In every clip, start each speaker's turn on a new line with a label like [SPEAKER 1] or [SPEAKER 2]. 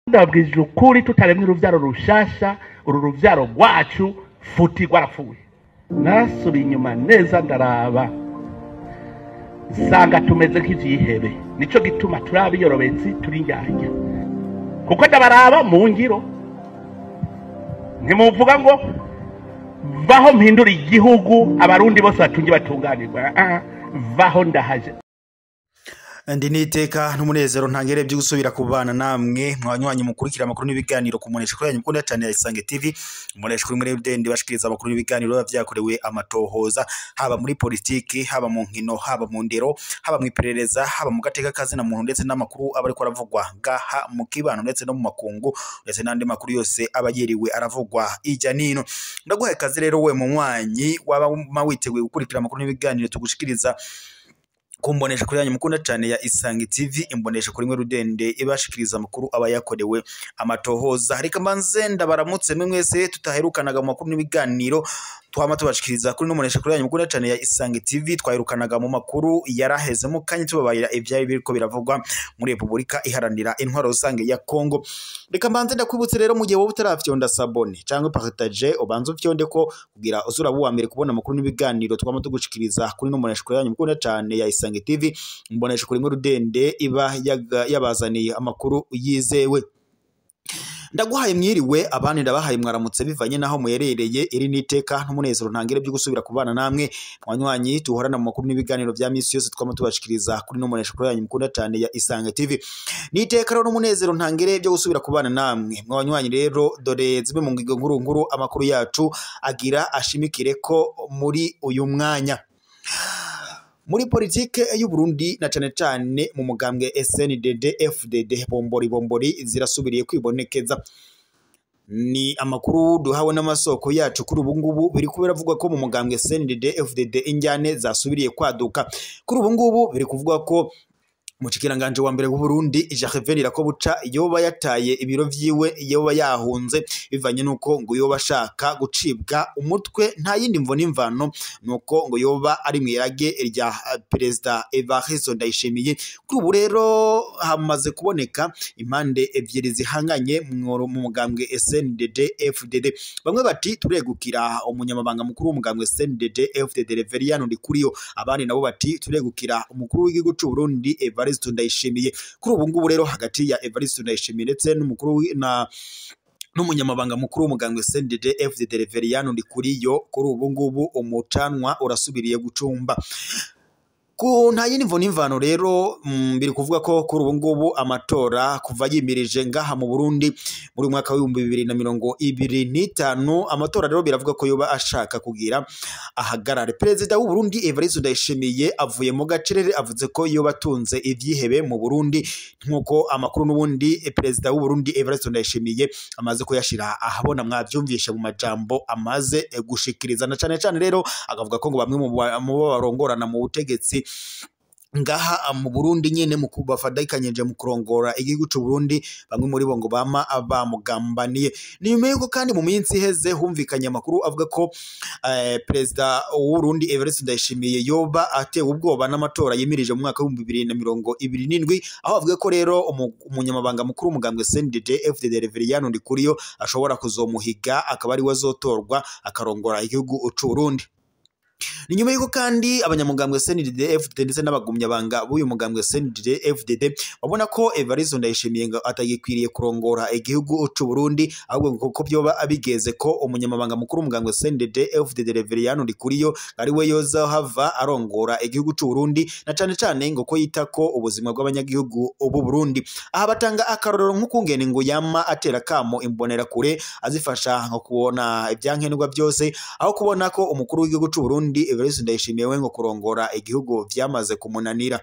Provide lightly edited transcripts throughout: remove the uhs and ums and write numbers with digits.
[SPEAKER 1] Ndabwije ukuri, tutaremye uruvyaro rushasha, uru ruvyaro rwacu futi rwarapfuye. Nasubiye inyuma neza ndaraba, nsanga tumeze nk'ivyihebe. Nico gituma turi abiyorobetsi, turi indyarya, kuko ndabaraba mu ngiro. Ntimuvuga ngo vaho mpindura igihugu, abarundi bose batunge batunganirwa. Vaho ndahaje.
[SPEAKER 2] Ndi niteka n'umunezero ntangere byo gusubira kubana namwe mwanywanyi mukurikira amakuru n'ibiganiro ku munesha kuri yanyu mukunda cyane ya Isange TV. Umunesha kuri muri Rudende bashikiriza amakuru n'ibiganiro biba vyakorewe amatohoza, haba muri politiki, haba mu nkino, haba mu ndero, haba mu iperereza, haba mu gateka kazi na muntu, ndetse n'amakuru aba ariko aravugwa ngaha mu kibano ndetse no mu makungu, ndetse n'andi makuru yose aba yiriwe aravugwa ijya nino. Ndaguhaye kazi rero we munywanyi waba witeguye gukurikira amakuru n'ibiganiro tugushikiriza kumbonesha kuri yanyu mukunda cyane ya Isange TV, imbonesha kuri mwe Rudende ibashikiriza amakuru aba yakorewe amatohoza. Reka mbanze ndabaramutse mwe mwese tutaherukanaga mu makuru n'ibiganiro twama tubashikiriza kuri n'umunesha kuri yanyu mukunda cyane ya Isange TV. Twaherukanaga mu makuru yaraheze mu kanya tubabarira ivyari biriko biravugwa muri Republika Iharanira Intwaro Rusange ya Kongo. Reka mbanze ndakwibutse rero, mu gihe wowe utaravyonda sabone cyangwa partage, ubanze ufyonde ko kugira uzura buwa mbere kubona amakuru n'ibiganiro twama tugushikiriza kuri n'umunesha kuri yanyu mukunda cyane ya Isange TV, imbonesha kuri mwe Rudende iba yabazaniye amakuru yizewe. Ndaguhaye mwiriwe, abandi ndabahaye mwaramutse bivanye naho muherereye. Iri niteka n'umunezero ntangere byo gusubira kubana namwe mwanywanyi tuhorana mu makuru n'ibiganiro vya misi yose twama tubashikiriza kuri n'umunesha kuri yanyu mukunda cyane ya Isange TV. Niteka rero n'umunezero ntangere byo gusubira kubana namwe mwanywanyi. Rero dore zimwe mu ngingo nkuru nkuru amakuru yacu agira ashimikire ko muri uyu mwanya. Muri politike y'u Burundi na cane cane mu mugambwe SNDD FDD, bombori bombori zirasubiriye kwibonekeza. Ni amakuru duhawe n'amasoko yacu. Kuri ubu ngubu biri kubera avuga ko mu mugambwe SNDD FDD injyane zasubiriye kwaduka. Kuri ubu ngubu biri kuvuga ko umushikiranganje wa mbere w'u Burundi Gervais Irakobuca yoba yataye ibiro vyiwe, yoba yahunze bivanye nuko ngo yoba ashaka gucibwa umutwe. Nta yindi mvo n'imvano nuko ngo yoba ari mwirage rya Perezida Evariste Ndayishimiye. Kuri ubu rero hamaze kuboneka impande ebyiri zihanganye mu mugambwe SNDD FDD. Bamwe bati turegukira umunyamabanga mukuru w'umugambwe SNDD FDD Reverien Ndikuriyo, abandi nabo bati turegukira umukuru w'igihugu c'u Burundi Evariste Ndayishimiye. Kuri ubu ngubu rero hagati ya Evariste Ndayishimiye ndetse n'umukuru na n'umunyamabanga mukuru w'umugambwe SNDD FDD Reverien Ndikuriyo, kuri ubu ngubu umucanwa urasubiriye gucumba. Ku nta yindi mvo n'imvano rero, biri kuvuga ko kuri ubu ngubu amatora kuva yimirije ngaha mu Burundi muri mwaka wa 2025, amatora rero biravuga ko yoba ashaka kugira ahagarare. Perezida w'u Burundi Evariste Ndayishimiye avuye mu gacerere, avuze ko yoba atunze ivyihebe mu Burundi, nkuko amakuru n'ubundi Perezida w'u Burundi Evariste Ndayishimiye amaze kuyashira ahabona, mwavyumvishe mu majambo amaze gushikiriza. Na cane cane rero akavuga ko ngo bamwe mu barongorana mu butegetsi ngaha mu Burundi nyene, mu kubafadikanyije mu kurongora igihugu c'u Burundi, bamwe muri bo ngo bama bamugambaniye. Ni nyuma yuko kandi mu minsi iheze humvikanye amakuru avuga ko Perezida w'u Burundi Evariste Ndayishimiye yoba atewe ubwoba n'amatora yimirije mu mwaka wa 2027, aho avuga ko rero umunyamabanga mukuru w'umugambwe CNDD FDD Reverien Ndikuriyo ashobora kuzomuhiga, akaba ari we azotorwa akarongora igihugu c'u Burundi. Ni nyuma yuko kandi abanyamugambwe CNDD FDD ndetse n'abagumyabanga b'uyu mugambwe CNDD FDD babona ko Evariste Ndayishimiye ngo atagikwiriye kurongora igihugu c'u Burundi, ahubwo ngo ko byoba abigeze ko umunyamabanga mukuru w'umugambwe CNDD FDD Reverien Ndikuriyo ari we yoza hava arongora igihugu c'u Burundi, na cane cane ngo ko yita ko ubuzima bw'abanyagihugu b'u Burundi. Aha batanga akarorero nk'ukungene ngo yama atera kamo imbonerakure, azifasha nko kubona ibyankenerwa byose, aho kubona ko umukuru w'igihugu c'u Burundi Evariste Ndayishimiye we ngo kurongora igihugu vyamaze kumunanira.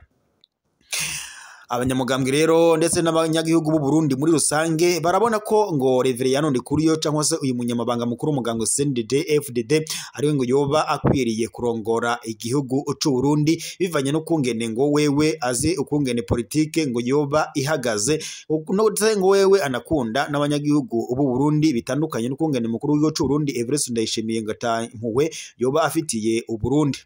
[SPEAKER 2] Abanyamugambwe rero ndetse n'abanyagihugu b'u Burundi muri rusange barabona ko ngo Reverien Ndikuriyo cyangwa se uyu munyamabanga mukuru w'umugambwe CNDD FDD ariwe ngo yoba akwiriye kurongora igihugu c'u Burundi, bivanye n'ukungene ngo wewe azi ukungene politike ngo yoba ihagaze, ndetse ngo wewe anakunda n'abanyagihugu b'u Burundi, bitandukanye n'ukungene mukuru w'igihugu c'u Burundi Evariste Ndayishimiye ngo atampuhwe yoba afitiye u Burundi.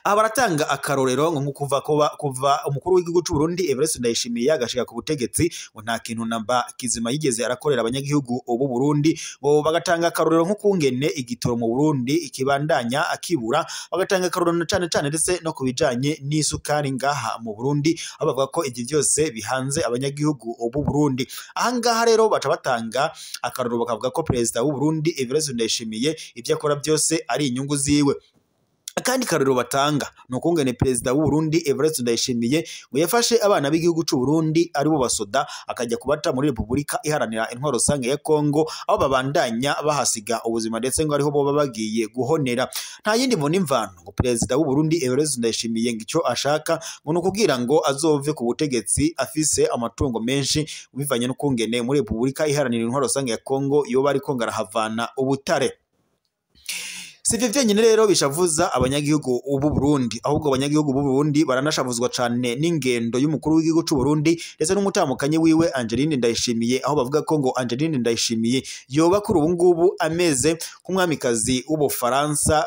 [SPEAKER 2] Aha baratanga akarorero ngo kuva umukuru w'igihugu c'u Burundi Evariste Ndayishimiye agashika ku butegetsi, ngo nta kintu namba kizima yigeze arakorera abanyagihugu b'u Burundi. Ngo bagatanga akarorero nk'ukungene igitoro mu Burundi ikibandanya akibura, bagatanga akarorero cane cane ndetse no kubijanye n'isukari ngaha mu Burundi, aho bavuga ko ivyo vyose bihanze abanyagihugu b'u Burundi. Aha ngaha rero baca batanga akarorero bakavuga ko perezida w'u Burundi Evariste Ndayishimiye ivyo akora byose ari inyungu ziwe. Akandi karorero batanga ni ukungene perezida w'u Burundi Evariste Ndayishimiye ngo yafashe abana b'igihugu c'u Burundi ari bo basoda, akajya kubata muri Repubulika Iharanira Intwaro Rusange ya Kongo, aho babandanya bahasiga ubuzima ndetse ngo ariho boba bagiye guhonera. Nta yindi mvo n'imvano ngo perezida w'u Burundi Evariste Ndayishimiye ngo icyo ashaka ngo ni ukugira ngo azove ku butegetsi afise amatungo menshi, bivanye n'ukungene muri Repubulika Iharanira Intwaro Rusange ya Kongo yoba ariko ngo arahavana ubutare. Sivyo vyenyine rero bishavuza abanyagihugu b'u Burundi, ahubwo abanyagihugu b'u Burundi baranashavuzwa cane n'ingendo y'umukuru w'igihugu c'u Burundi ndetse n'umutamukanyi wiwe Angeline Ndayishimiye, aho bavuga ko ngo Angeline Ndayishimiye yoba kuri ubu ngubu ameze nk'umwamikazi w'Ubufaransa,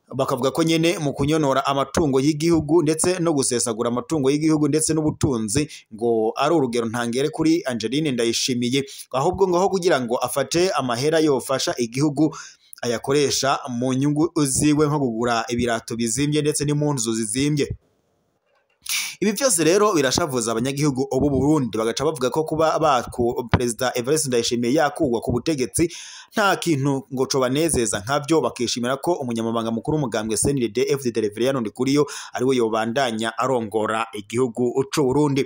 [SPEAKER 2] bakavuga ko nyene mu kunyonora amatungo y'igihugu ndetse no gusesagura amatungo y'igihugu ndetse n'ubutunzi ngo ari urugero ntangere kuri Angeline Ndayishimiye, ahubwo ngo aho kugira ngo afate amahera yofasha igihugu ayakoresha mu nyungu ziwe nko kugura ibirato bizimbye ndetse n'impunzu zizimbye. Ibi byose rero birashavuza abanyagihugu b'u Burundi, bagaca bavuga ko kuba perezida Evariste Ndayishimiye yakugwa ku butegetsi nta kintu ngo cobanezeza nkavyo, bakishimira ko umunyamabanga mukuru w'umugambwe CNDD FDD Reverien Ndikuriyo ariwe yobandanya arongora igihugu c'u Burundi.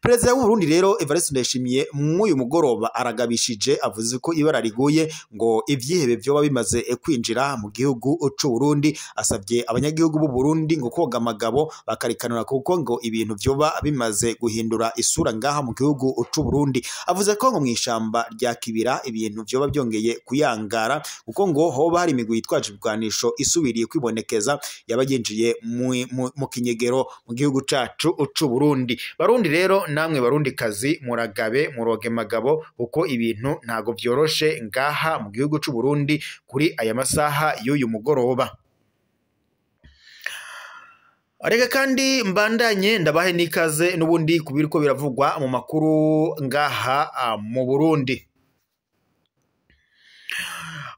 [SPEAKER 2] Perezida w'u Burundi rero Evariste Ndayishimiye mw'uyu mugoroba aragabishije, avuze ko ibara riguye ngo ivyihebe vyoba bimaze kwinjira mu gihugu c'u Burundi. Asabye abanyagihugu b'u Burundi ngo koga amagabo bakarikanura kuko ngo ibintu vyoba bimaze guhindura isura ngaha mu gihugu c'u Burundi. Avuze ko ngo mw'ishamba rya Kibira ibintu vyoba byongeye kuyangara, kuko ngo hoba hari imigwi yitwaje ibigwanisho isubiriye kwibonekeza yaba yinjiye mu kinyegero mu gihugu cacu c'u Burundi. Barundi rero namwe barundi kazi, muragabe muroge magabo, kuko ibintu ntago vyoroshe ngaha mu gihugu c'u Burundi kuri aya masaha y'uyu mugoroba. Reka kandi mbandanye ndabahe n'ikaze n'ubundi kubiriko biravugwa mu makuru ngaha mu Burundi.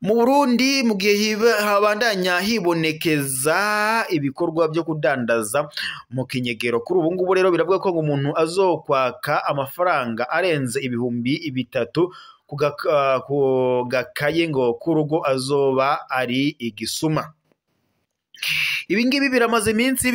[SPEAKER 2] Mu Burundi mu gihe habandanya hibonekeza ibikorwa byo kudandaza mu kinyegero, kuri ubu ngubu rero biravuga ko ngo umuntu azokwaka amafaranga arenze 3000 ku gakaye ngo k'urugo azoba ari igisuma. Ibi ngibi biramaze iminsi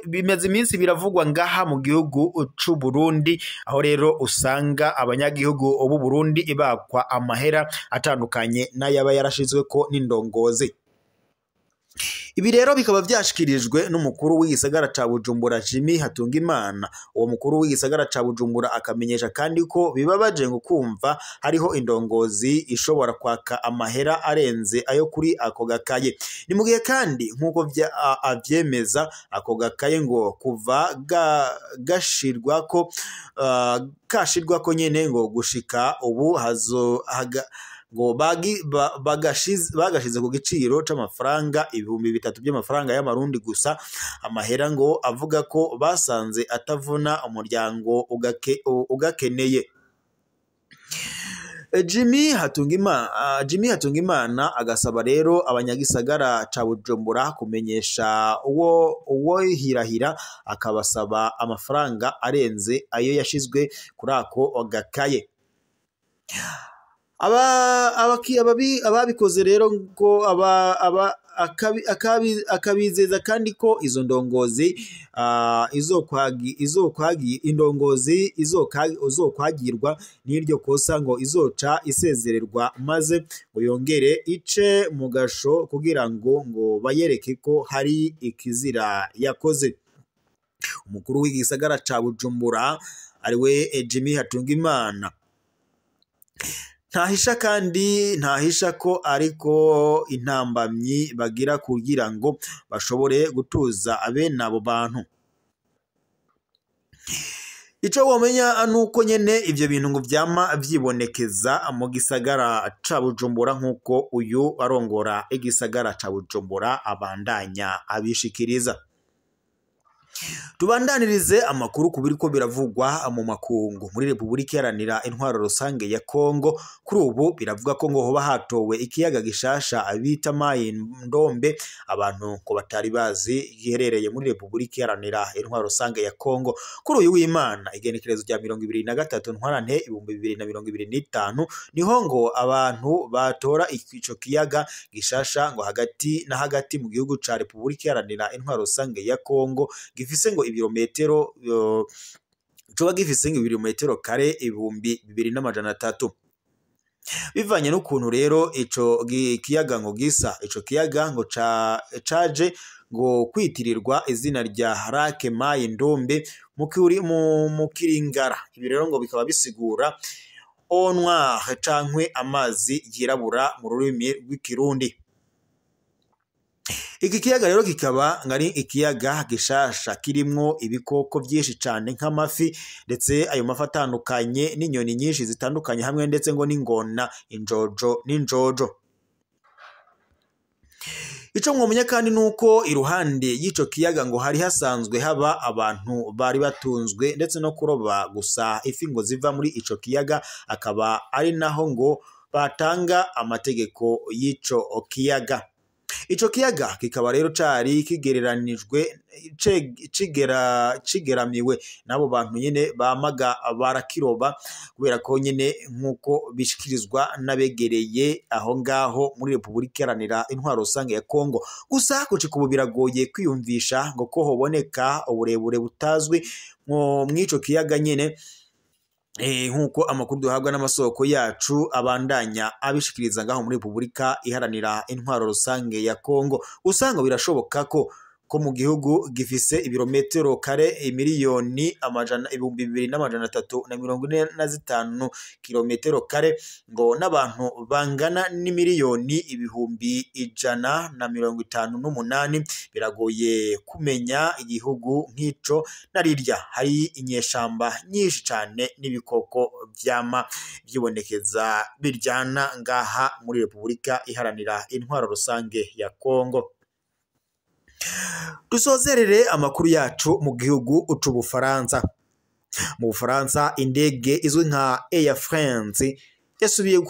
[SPEAKER 2] bimaze iminsi biravugwa ngaha mu gihugu c'u Burundi, aho rero usanga abanyagihugu b'u Burundi ibakwa amahera atandukanye n'ayaba yarashizweko n'indongozi. Ibi rero bikaba vyashikirijwe n'umukuru w'igisagara ca Bujumbura Jimmy Hatungimana. Uwo mukuru w'igisagara ca Bujumbura akamenyesha kandi ko bibabaje ngo kumva hariho indongozi ishobora kwaka amahera arenze ayo kuri ako gakaye. Ni mu gihe kandi nk'uko avyemeza ako gakaye ngo kuva gashirwako kashirwako nyene ngo gushika ubu ngo bagashize ku giciro c'amafaranga 3000 by'amafaranga y'amarundi gusa, amahera ngo avuga ko basanze atavuna umuryango ugakeneye. Jimmy Hatungimana agasaba rero abanyagisagara ca Bujumbura kumenyesha uwo hirahira akabasaba amafaranga arenze ayo yashizwe kuri ako gakaye. Ababikoze rero ngo akabizeza kandi ko izo ndongozi indongozi izokwagirwa n'iryo kosa ngo izoca isezererwa maze ngo yongere ice mu gasho kugira ngo bayereke ko hari ikizira yakoze. Umukuru w'igisagara ca Bujumbura ariwe Jimmy Hatungimana ntahisha kandi ntahisha ko ariko intambamyi bagira kugira ngo bashobore gutuza abene abo bantu. Ico womenya nuko nyene ivyo bintu ngo vyama vyibonekeza mu gisagara ca Bujumbura, nkuko uyu arongora igisagara ca Bujumbura abandanya abishikiriza. Tubandanirize amakuru ku biriko biravugwa mu makungu. Muri Repubulika Iharanira Intwaro Rusange ya Kongo kuri ubu biravuga ko ngo hoba hatowe ikiyaga gishasha bita Mayi Ndombe, abantu ko batari bazi, giherereye muri Repubulika Iharanira Intwaro Rusange ya Kongo. Kuri uyu w'Imana igenekerezo rya 23 Ntwarante 2025 niho ngo abantu batora ico kiyaga gishasha ngo hagati na hagati mu gihugu ca Repubulika Iharanira Intwaro Rusange ya Kongo, gifise ngo ibirometero coba gifise ngo ibirometero kare 2300. Bivanye n'ukuntu rero ico kiyaga ngo gisa, ico kiyaga ngo caje ngo kwitirirwa izina rya Lake Mayi Ndombe mu Kiringara. Ibi rero ngo bikaba bisigura eau noire cankwe amazi yirabura mu rurimi rw'ikirundi. Iki kiyaga rero kikaba ngari ikiyaga gishasha kirimwo ibikoko byinshi cane nk'amafi, ndetse ayo mafi atandukanye n'inyoni nyinshi zitandukanye, hamwe ndetse ngo n'ingona, injojo n'injojo. Ico mwomenya kandi nuko iruhande y'ico kiyaga ngo hari hasanzwe haba abantu bari batunzwe ndetse no kuroba gusa ifi ngo ziva muri ico kiyaga, akaba ari naho ngo batanga amategeko y'ico kiyaga. Ico kiyaga kikaba rero cari kigereranijwe cigeramiwe n'abo bantu nyene bamaga barakiroba, kubera ko nyene nk'uko bishikirizwa n'abegereye aho ngaho muri Repubulika Iharanira Intwaro Rusange ya Kongo. Gusa gushika ubu biragoye kwiyumvisha ngo ko hoboneka uburebure butazwi mw'ico kiyaga nyene, nkuko amakuru duhabwa n'amasoko yacu abandanya abishikiriza ngaho muri Repubulika Iharanira Intwaro Rusange ya Kongo. Usanga birashoboka ko mu gihugu gifise ibirometero kare miliyoni 2345 kilometero kare, ngo n'abantu bangana n'imiliyoni 158, biragoye kumenya igihugu nk'ico narirya hari inyeshamba nyinshi cane n'ibikoko vyama vyibonekeza biryana ngaha muri Repubulika Iharanira Intwaro Rusange ya Kongo. Dusozerere amakuru yacu mu gihugu c'Ubufaransa. Mu Bufaransa indege izwi nka Air France yasubiye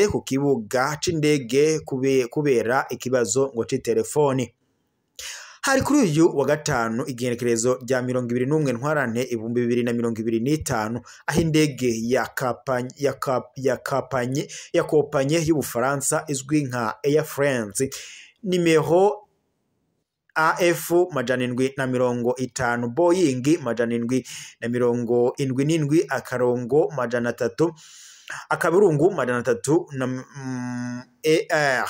[SPEAKER 2] ku kibuga c'indege kubera ikibazo ngo c'itelefoni. Hari kuri uyu wa gatanu igenekerezo rya 21 Ntwarante 2025, aho indege ya kopanye y'Ubufaransa izwi nka Air France nimero AF 750 Boeing 777 akarongo 300 akaburungu 300 na ER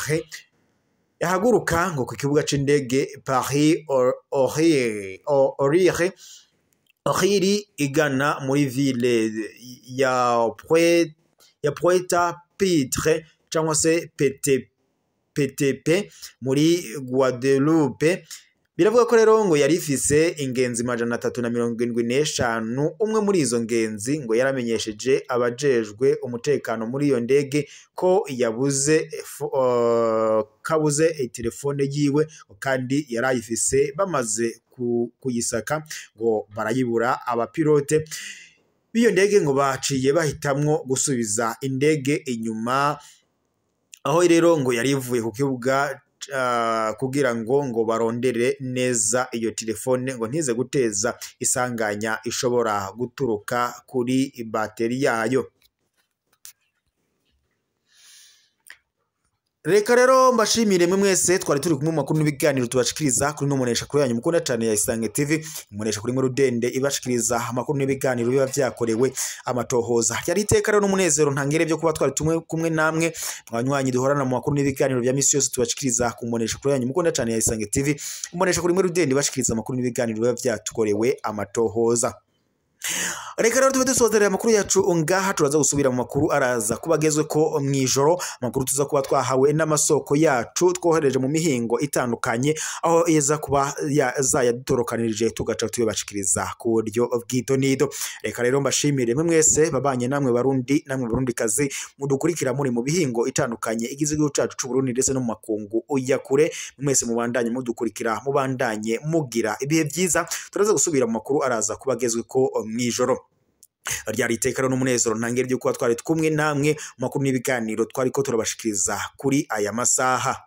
[SPEAKER 2] yahaguruka ngo ku kibuga c'indege Paris Orly igana muri ville ya Pointe-à-Pitre cyangwa se PTP muri Guadeloupe. Biravuga ko rero ngo yari ifise ingenzi 375. Umwe muri izo ngenzi ngo yaramenyesheje abajejwe umutekano muri iyo ndege ko yabuze kabuze telefone yiwe, kandi yarayifise bamaze kuyisaka ngo barayibura. Abapilote b'iyo ndege ngo baciye bahitamwo gusubiza indege inyuma, aho rero ngo yari ivuye ku kibuga kugira ngo barondere neza iyo telefone ngo ntize guteza isanganya ishobora guturuka kuri bateri yayo. Reka rero mbashimire mwe mwese twari turi kumwe mu makuru n'ibiganiro tubashikiriza kuri n'umunesha kuri yanyu mukunda cyane ya Isange TV, umunesha kuri muri Rudende ibashikiriza amakuru n'ibiganiro biba vyakorewe amatohoza. Yari iteka rero n'umunezero ntangere byo kuba twari tumwe kumwe namwe mwanywanyi duhorana mu makuru n'ibiganiro bya misi yose tubashikiriza ku munesha kuri yanyu mukunda cyane ya Isange TV, umunesha kuri muri Rudende ibashikiriza amakuru n'ibiganiro biba vyatukorewe amatohoza. Reka rero tube dusozerera amakuru yacu ngaha, turaza gusubira mu makuru araza kuba agezwe ko mw'ijoro, amakuru tuza kuba twahawe n'amasoko yacu twohereje mu mihingo itandukanye, aho iza kuba zayadutorokanirije tugaca tuyabashikiriza ku buryo bw'idonido. Reka rero mbashimire mwe mwese babanye namwe Barundi namwe Barundikazi mudukurikira muri mu bihingo itandukanye igize igihugu cacu c'u Burundi ndetse no mu makungu ya kure, mwese mubandanye mudukurikira, mubandanye mugira ibihe byiza. Turaza gusubira mu makuru araza kuba agezwe ko mw'ijoro. Ryari iteka rero n'umunezero ntangere ryo kuba twari kumwe namwe mu makuru n'ibiganiro twariko turabashikiriza kuri aya masaha.